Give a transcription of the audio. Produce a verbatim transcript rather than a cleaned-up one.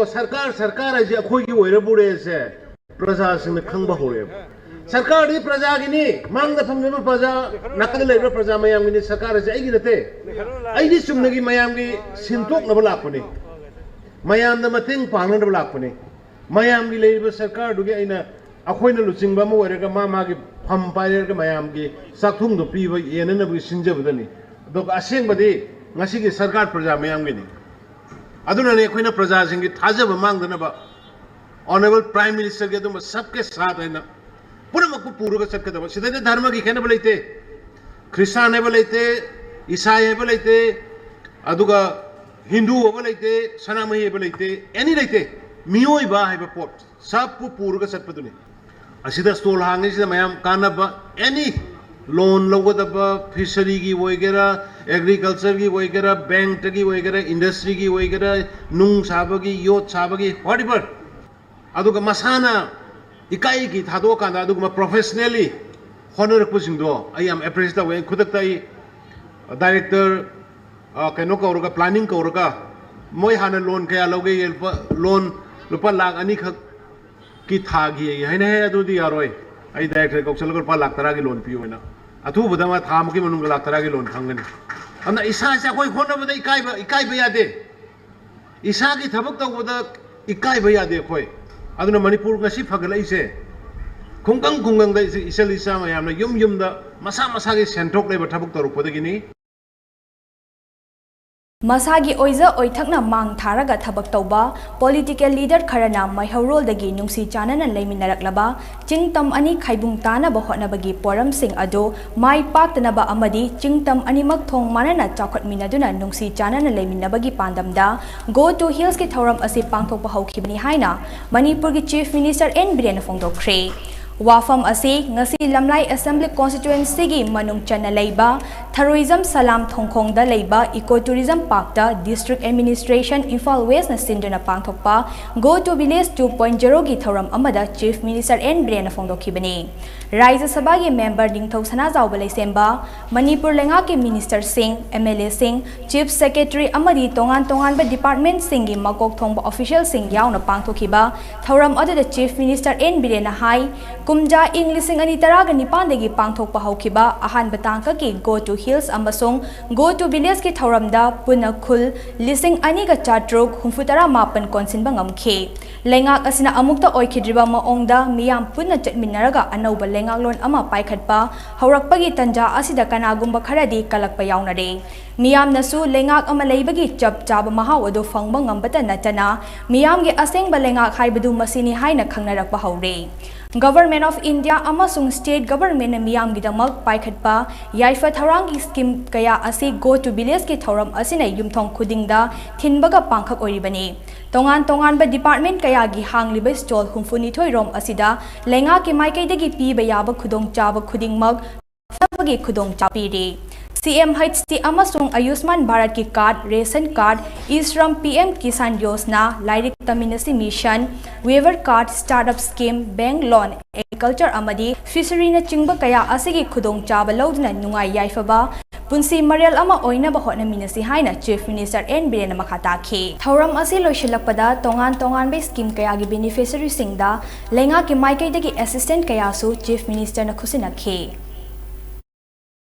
ꯁꯔꯀꯥꯔ, ꯁꯔꯀꯥꯔ ꯍꯥꯏꯁꯦ ꯑꯩꯈꯣꯏꯒꯤ ꯑꯣꯏꯔꯕꯨꯔꯦꯁꯦ ꯄ꯭ꯔꯖꯥꯁꯤꯡꯅ ꯈꯪꯕ ꯍꯧꯔꯦꯕ꯫ ꯁꯔꯀꯥꯔꯗꯤ ꯄ꯭ꯔꯖꯥꯒꯤꯅꯤ, ꯃꯥꯡꯗ ꯐꯝꯂꯤꯕ ꯄ꯭ꯔꯖꯥ, ꯅꯥꯀꯟꯗ ꯂꯩꯔꯤꯕ ꯄ꯭ꯔꯖꯥ ꯃꯌꯥꯝꯒꯤꯅꯤ꯫ ꯁꯔꯀꯥꯔ ꯑꯁꯤ ꯑꯩꯒꯤ ꯅꯠꯇꯦ꯫ ꯑꯩꯗꯤ ꯆꯨꯝꯅꯒꯤ ꯃꯌꯥꯝꯒꯤ ꯁꯤꯟꯇꯣꯛꯅꯕ ꯂꯥꯛꯄꯅꯤ, ꯃꯌꯥꯝꯗ ꯃꯇꯦꯡ ꯄꯥꯡꯅꯅꯕ ꯂꯥꯛꯄꯅꯤ꯫ ꯃꯌꯥꯝꯒꯤ ꯂꯩꯔꯤꯕ ꯁꯔꯀꯥꯔꯗꯨꯒꯤ ꯑꯩꯅ, ꯑꯩꯈꯣꯏꯅ ꯂꯨꯆꯤꯡꯕ ꯑꯃ ꯑꯣꯏꯔꯒ ꯃꯥ ꯃꯥꯒꯤ ꯐꯝ ꯄꯥꯏꯔꯒ ꯃꯌꯥꯝꯒꯤ ꯆꯥꯛꯊꯨꯡꯗꯣ ꯄꯤꯕ ꯌꯦꯟꯅꯅꯕꯒꯤ ꯁꯤꯟꯖꯕꯗꯅꯤ꯫ ꯑꯗꯨꯒ ꯑꯁꯦꯡꯕꯗꯤ ꯉꯁꯤꯒꯤ ꯁꯔꯀꯥꯔ ꯄ꯭ꯔꯖꯥ ꯃꯌꯥꯝꯒꯤꯅꯤ꯫ ꯑꯗꯨꯅꯅꯦ ꯑꯩꯈꯣꯏꯅ ꯄ꯭ꯔꯖꯥꯁꯤꯡꯒꯤ ꯊꯥꯖꯕ ꯃꯥꯡꯗꯅꯕ ꯑꯣꯅꯔꯦꯕꯜ ꯄ꯭ꯔꯥꯏꯝ ꯃꯤꯅꯤꯁꯇꯔꯒꯤ ꯑꯗꯨꯝꯕ ꯁꯕꯀꯦ ꯁꯥꯊ ꯍꯥꯏꯅ ꯄꯨꯝꯅꯃꯛꯄꯨ ꯄꯨꯔꯒ ꯆꯠꯀꯗꯕ꯫ ꯁꯤꯗꯩꯗ ꯙꯔꯃꯒꯤ ꯈꯦꯠꯅꯕ ꯂꯩꯇꯦ, ꯈ꯭ꯔꯤꯁꯇꯥꯟ ꯍꯥꯏꯕ ꯂꯩꯇꯦ, ꯏꯁꯥꯏ ꯍꯥꯏꯕ ꯂꯩꯇꯦ, ꯑꯗꯨꯒ ꯍꯤꯟꯗꯨ ꯍꯥꯏꯕ ꯂꯩꯇꯦ, ꯁꯅꯥꯃꯍꯤ ꯍꯥꯏꯕ ꯂꯩꯇꯦ, ꯑꯦꯅꯤ ꯂꯩꯇꯦ꯫ ꯃꯤꯑꯣꯏꯕ ꯍꯥꯏꯕ ꯄꯣꯠ ꯁꯕꯄꯨ ꯄꯨꯔꯒ ꯆꯠꯄꯗꯨꯅꯤ꯫ ꯑꯁꯤꯗ ꯁ꯭ꯇꯣꯜ ꯍꯥꯡꯉꯤꯁꯤꯗ ꯃꯌꯥꯝ ꯀꯥꯟꯅꯕ ꯑꯦꯅꯤ ꯂꯣꯟ ꯂꯧꯒꯗꯕ, ꯐꯤꯁꯔꯤꯒꯤ ꯑꯣꯏꯒꯦꯔꯥ, ꯑꯦꯒ꯭ꯔꯤꯀꯜꯆꯔꯒꯤ ꯑꯣꯏꯒꯦꯔꯥ, ꯕꯦꯡꯛꯇꯒꯤ ꯑꯣꯏꯒꯦꯔꯥ, ꯏꯟꯗꯁꯇ꯭ꯔꯤꯒꯤ ꯑꯣꯏꯒꯦꯔꯥ, ꯅꯨꯡ ꯁꯥꯕꯒꯤ, ꯌꯣꯠ ꯁꯥꯕꯒꯤ, ꯋꯥꯠ ꯑꯦꯚꯔ꯫ ꯑꯗꯨꯒ ꯃꯁꯥꯅ ꯏꯀꯥꯏꯒꯤ ꯊꯥꯗꯣꯛꯑꯀꯥꯟꯗ ꯑꯗꯨꯒꯨꯝꯕ ꯄ꯭ꯔꯣꯐꯦꯁꯅꯦꯜꯂꯤ ꯍꯣꯠꯅꯔꯛꯄꯁꯤꯡꯗꯣ ꯑꯩ ꯌꯥꯝ ꯑꯦꯄ꯭ꯔꯤꯁꯤꯌꯦꯠ ꯇꯧꯋꯦ꯫ ꯑꯩ ꯈꯨꯗꯛꯇ ꯑꯩ ꯗꯥꯏꯔꯦꯛꯇꯔ, ꯑ, ꯀꯩꯅꯣ ꯀꯧꯔꯒ, ꯄ꯭ꯂꯥꯅꯤꯡ ꯀꯧꯔꯒ, ꯃꯣꯏ ꯍꯥꯟꯅ ꯂꯣꯟ ꯀꯌꯥ ꯂꯧꯒꯦ? ꯂꯨꯄꯥ, ꯂꯣꯟ ꯂꯨꯄꯥ ꯂꯥꯈ ꯑꯅꯤꯈꯛꯀꯤ ꯊꯥꯒꯤ ꯑꯩ ꯍꯥꯏꯅ, "ꯍꯦ, ꯑꯗꯨꯗꯤ ꯌꯥꯔꯣꯏ, ꯑꯩ ꯗꯥꯏꯔꯦꯛꯇꯔ ꯀꯧꯁꯜꯂꯒ ꯂꯨꯄꯥ ꯂꯥꯈ ꯇꯔꯥꯒꯤ ꯂꯣꯟ ꯄꯤꯌꯨ" ꯍꯥꯏꯅ꯫ ꯑꯊꯨꯕꯗ ꯃꯥ ꯊꯥ ꯑꯃꯒꯤ ꯃꯅꯨꯡꯗ ꯂꯥꯈ ꯇꯔꯥꯒꯤ ꯂꯣꯟ ꯐꯪꯒꯅꯤ꯫ ꯑꯗꯨꯅ ꯏꯁꯥꯁꯦ ꯑꯩꯈꯣꯏ ꯍꯣꯠꯅꯕꯗ ꯏꯀꯥꯏꯕ, ꯏꯀꯥꯏꯕ ꯌꯥꯗꯦ꯫ ꯏꯁꯥꯒꯤ ꯊꯕꯛ ꯇꯧꯕꯗ ꯏꯀꯥꯏꯕ ꯌꯥꯗꯦ ꯑꯩꯈꯣꯏ꯫ ꯑꯗꯨꯅ ꯃꯅꯤꯄꯨꯔ ꯉꯁꯤ ꯐꯒꯠꯂꯛꯏꯁꯦ ꯈꯨꯡꯒꯪ ꯈꯨꯡꯒꯪꯗ ꯏꯆꯦ-, ꯏꯆꯜ ꯏꯆꯥ ꯃꯌꯥꯝꯅ ꯌꯨꯝ ꯌꯨꯝꯗ ꯃꯁꯥ ꯃꯁꯥꯒꯤ ꯁꯦꯟꯊꯣꯛ ꯂꯩꯕ ꯊꯕꯛ ꯇꯧꯔꯛꯄꯗꯒꯤꯅꯤ꯫ ꯃꯁꯥꯒꯤ ꯑꯣꯏꯖ ꯑꯣꯏꯊꯛꯅ ꯃꯥꯡ ꯊꯥꯔꯒ ꯊꯕꯛ ꯇꯧꯕ ꯄꯣꯂꯤꯇꯤꯀꯦꯜ ꯂꯤꯗꯔ ꯈꯔꯅ ꯃꯩꯍꯧꯔꯣꯜꯗꯒꯤ ꯅꯨꯡꯁꯤ ꯆꯥꯟꯅꯅ ꯂꯩꯃꯤꯟꯅꯔꯛꯂꯕ ꯆꯤꯡꯇꯝ ꯑꯅꯤ ꯈꯥꯏꯕꯨꯡ ꯇꯥꯅꯕ ꯍꯣꯠꯅꯕꯒꯤ ꯄꯣꯔꯝꯁꯤꯡ ꯑꯗꯨ ꯃꯥꯏ ꯄꯥꯛꯇꯅꯕ ꯑꯃꯗꯤ ꯆꯤꯡꯇꯝ ꯑꯅꯤꯃꯛ ꯊꯣꯡ ꯃꯥꯟꯅꯅ ꯆꯥꯎꯈꯠꯃꯤꯟꯅꯗꯨꯅ ꯅꯨꯡꯁꯤ ꯆꯥꯟꯅꯅ ꯂꯩꯃꯤꯟꯅꯕꯒꯤ ꯄꯥꯟꯗꯝꯗ Go to Hillsꯀꯤ ꯊꯧꯔꯝ ꯑꯁꯤ ꯄꯥꯡꯊꯣꯛꯄ ꯍꯧꯈꯤꯕꯅꯤ ꯍꯥꯏꯅ ꯃꯅꯤꯄꯨꯔꯒꯤ Chief Minister N ꯕꯤꯔꯦꯟꯅ ꯐꯣꯡꯗꯣꯛꯈ꯭ꯔꯦ꯫ ꯋꯥꯐꯝ ꯑꯁꯤ ꯉꯁꯤ ꯂꯝꯂꯥꯏ Assembly Constituencyꯒꯤ ꯃꯅꯨꯡ ꯆꯟꯅ ꯂꯩꯕ ꯊꯔꯣꯏꯖꯝ ꯁꯂꯥꯝ ꯊꯣꯡꯈꯣꯡꯗ ꯂꯩꯕ Eco Tourism Parkꯇ District Administration Imphal Westꯅ ꯁꯤꯟꯗꯨꯅ ꯄꯥꯡꯊꯣꯛꯄ Go to Village two point zeroꯒꯤ ꯊꯧꯔꯝ ꯑꯃꯗ Chief Minister N ꯕꯤꯔꯦꯟꯅ ꯐꯣꯡꯗꯣꯛꯈꯤꯕꯅꯤ꯫ ꯔꯥꯖ꯭ꯌ ꯁꯚꯥꯒꯤ member ꯅꯤꯡꯊꯧ ꯁꯅꯥꯖꯥꯎꯕ ꯂꯩꯁꯦꯝꯕ, ꯃꯅꯤꯄꯨꯔ ꯂꯩꯉꯥꯛꯀꯤ ministerꯁꯤꯡ, MLAꯁꯤꯡ, Chief Secretary ꯑꯃꯗꯤ ꯇꯣꯉꯥꯟ ꯇꯣꯉꯥꯟꯕ departmentꯁꯤꯡꯒꯤ ꯃꯀꯣꯛ ꯊꯣꯡꯕ officialꯁꯤꯡ ꯌꯥꯎꯅ ꯄꯥꯡꯊꯣꯛꯈꯤꯕ ꯊꯧꯔꯝ ꯑꯗꯨꯗ Chief Minister N ꯕꯤꯔꯦꯟꯅ ꯍꯥꯏ, ꯀꯨꯝꯖꯥ ꯏꯪ ꯂꯤꯁꯤꯡ ꯑꯅꯤ ꯇꯔꯥꯒ ꯅꯤꯄꯥꯟꯗꯒꯤ ꯄꯥꯡꯊꯣꯛꯄ ꯍꯧꯈꯤꯕ ꯑꯍꯥꯟꯕ ꯇꯥꯡꯀꯛꯀꯤ Go to Hills ꯑꯃꯁꯨꯡ Go to Villageꯀꯤ ꯊꯧꯔꯝꯗ ꯄꯨꯟꯅ ꯈꯨꯜ ꯂꯤꯁꯤꯡ ꯑꯅꯤꯒ ꯆꯥꯇ꯭ꯔꯨꯛ ꯍꯨꯝꯐꯨꯇꯔꯥ ꯃꯥꯄꯟ ꯀꯣꯟꯁꯤꯟꯕ ꯉꯝꯈꯤ꯫ ꯂꯩꯉꯥꯛ ꯑꯁꯤꯅ ꯑꯃꯨꯛꯇ ꯑꯣꯏꯈꯤꯗ꯭ꯔꯤꯕ ꯃꯑꯣꯡꯗ ꯃꯤꯌꯥꯝ ꯄꯨꯟꯅ ꯆꯠꯃꯤꯟꯅꯔꯒ ꯑꯅꯧꯕ ꯂꯩꯉꯥꯛꯂꯣꯟ ꯑꯃ ꯄꯥꯏꯈꯠꯄ ꯍꯧꯔꯛꯄꯒꯤ ꯇꯟꯖꯥ ꯑꯁꯤꯗ ꯀꯅꯥꯒꯨꯝꯕ ꯈꯔꯗꯤ ꯀꯜꯂꯛꯄ ꯌꯥꯎꯅꯔꯦ꯫ ꯃꯤꯌꯥꯝꯅꯁꯨ ꯂꯩꯉꯥꯛ ꯑꯃ ꯂꯩꯕꯒꯤ ꯆꯞ ꯆꯥꯕ ꯃꯍꯥꯎ ꯑꯗꯨ ꯐꯪꯕ ꯉꯝꯕꯇ ꯅꯠꯇꯅ ꯃꯤꯌꯥꯝꯒꯤ ꯑꯁꯦꯡꯕ ꯂꯩꯉꯥꯛ ꯍꯥꯏꯕꯗꯨ ꯃꯁꯤꯅꯤ ꯍꯥꯏꯅ ꯈꯪꯅꯔꯛꯄ ꯍꯧꯔꯦ꯫ Government of India ꯑꯃꯁꯨꯡ state governmentꯅ ꯃꯤꯌꯥꯝꯒꯤꯗꯃꯛ ꯄꯥꯏꯈꯠꯄ ꯌꯥꯏꯐ ꯊꯧꯔꯥꯡꯒꯤ scheme ꯀꯌꯥ ꯑꯁꯤ Go to Villageꯀꯤ ꯊꯧꯔꯝ ꯑꯁꯤꯅ ꯌꯨꯝꯊꯣꯡ ꯈꯨꯗꯤꯡꯗ ꯊꯤꯟꯕꯒ ꯄꯥꯡꯈꯛ ꯑꯣꯏꯔꯤꯕꯅꯤ꯫ ꯇꯣꯉꯥꯟ ꯇꯣꯉꯥꯟꯕ department ꯀꯌꯥꯒꯤ ꯍꯥꯡꯂꯤꯕ stall ꯍꯨꯝꯐꯨꯅꯤꯊꯣꯏ ꯔꯣꯝ ꯑꯁꯤꯗ ꯂꯩꯉꯥꯛꯀꯤ ꯃꯥꯏꯀꯩꯗꯒꯤ ꯄꯤꯕ ꯌꯥꯕ ꯈꯨꯗꯣꯡꯆꯥꯕ ꯈꯨꯗꯤꯡꯃꯛ ꯐꯪꯕꯒꯤ ꯈꯨꯗꯣꯡꯆꯥꯕ ꯄꯤꯔꯤ꯫ CMHT ꯑꯃꯁꯨꯡ ꯑꯌꯨꯁꯃꯥꯟ ꯚꯥꯔꯠꯀꯤ card, ration card, E-Shram, PM Kisan Yojana, ꯂꯥꯏꯔꯤꯛ ꯇꯝꯃꯤꯟꯅꯁꯤ mission, weaver card, startup scheme, bank loan, agriculture ꯑꯃꯗꯤ fisheryꯅ ꯆꯤꯡꯕ ꯀꯌꯥ ꯑꯁꯤꯒꯤ ꯈꯨꯗꯣꯡꯆꯥꯕ ꯂꯧꯗꯨꯅ ꯅꯨꯡꯉꯥꯏ ꯌꯥꯏꯐꯕ ꯄꯨꯟꯁꯤ ꯃꯔꯦꯜ ꯑꯃ ꯑꯣꯏꯅꯕ ꯍꯣꯠꯅꯃꯤꯟꯅꯁꯤ ꯍꯥꯏꯅ Chief Minister N ꯕꯤꯔꯦꯟꯅ ꯃꯈꯥ ꯇꯥꯈꯤ꯫ ꯊꯧꯔꯝ ꯑꯁꯤ ꯂꯣꯏꯁꯤꯜꯂꯛꯄꯗ ꯇꯣꯉꯥꯟ ꯇꯣꯉꯥꯟꯕ scheme ꯀꯌꯥꯒꯤ beneficiaryꯁꯤꯡꯗ ꯂꯩꯉꯥꯛꯀꯤ ꯃꯥꯏꯀꯩꯗꯒꯤ assistance ꯀꯌꯥꯁꯨ Chief Ministerꯅ ꯈꯨꯠꯁꯤꯟꯅꯈꯤ꯫